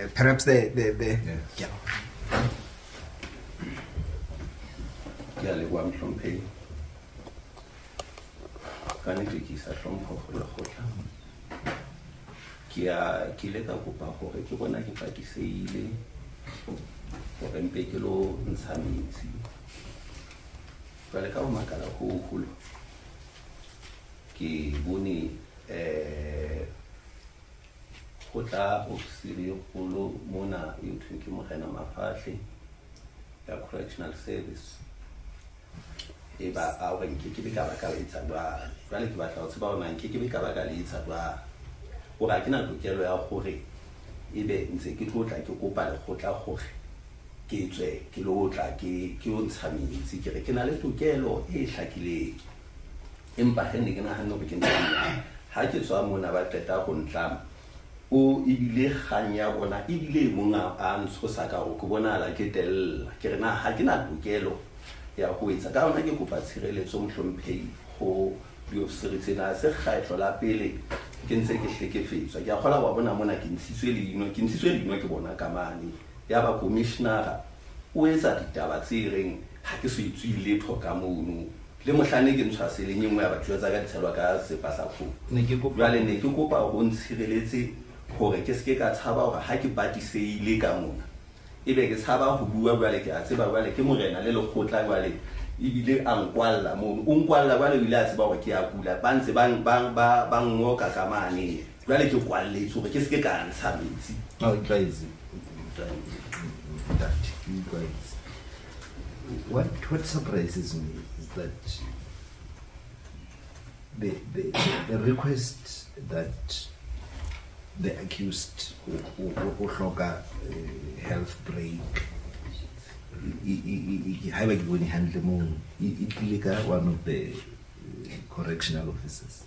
Perhaps the Yes. Yeah. Ke a leboha, mohlomphehi. Ka nnete ke isa hlompho ho lekgotla. Ke a ke ile ka kopa hore ke bona ke patisehile hore mpe ke lo ntsha metsi. Jwale ka ho makala ho hoholo ke bone ho tla ofisiri e kgolo mona e thweng ke Morena Mafahle ya Correctional Service, e ba a hore nkekebe ka ba ka etsa jwalo. Jwale ke batla ho tseba hore na nkekebe ka ba ka le etsa jwang, hore ha ke na tokelo ya hore ebe ntse ke tlo tla ke kopa lekgotla hore ke tswe ke lo tla ke yo ntsha metsi. Ke re ke na le tokelo e hlakileng, empa he ne ke nahanne hore ke ntho e ha ke tswa mona ba qeta ho ntlama o ebile kgang ya bona ebile e mong a ntshosa ka hore ke bonahala ke tella. Ke re na ha ke na tokelo ya ho etsa ka hona. Ke kopa tshireletso, mohlomphehi, ho diofisiri tsena. Se kgetlo la pele ke ntse ke hlekefetswa. Ke a kgola wa bona mona ke ntshitswe leino, ke ntshitswe leino ke bona ka mane. Ya ba commissionera o etsa ditaba tse reng ha ke so etswe letho ka mono, le mohlane ke ntshwa seleng e nngwe ya batho tsa ka di tshelwa ka sepa sa kgomo. Ne ke kopa- Jwale ne ke kopa ho ntshireletse hore ke seke ka tshaba hore ha ke patisehile ka mona ebe ke tshaba ho bua. Jwale ke a tseba jwale ke morena le lekgotla, jwale ebile a nkwalla mono, o nkwalla. Jwale o ile a tseba hore ke a kula, ba ntse ba ngoka ka mane. Jwale ke kwalletse hore ke seke ka ntsha metsi. O itlwaetse, ntate, o itlwaetse. What surprises me is that the request that the accused o hloka health break, haeba ke bone hantle moo, e tlile ka one of the correctional officers.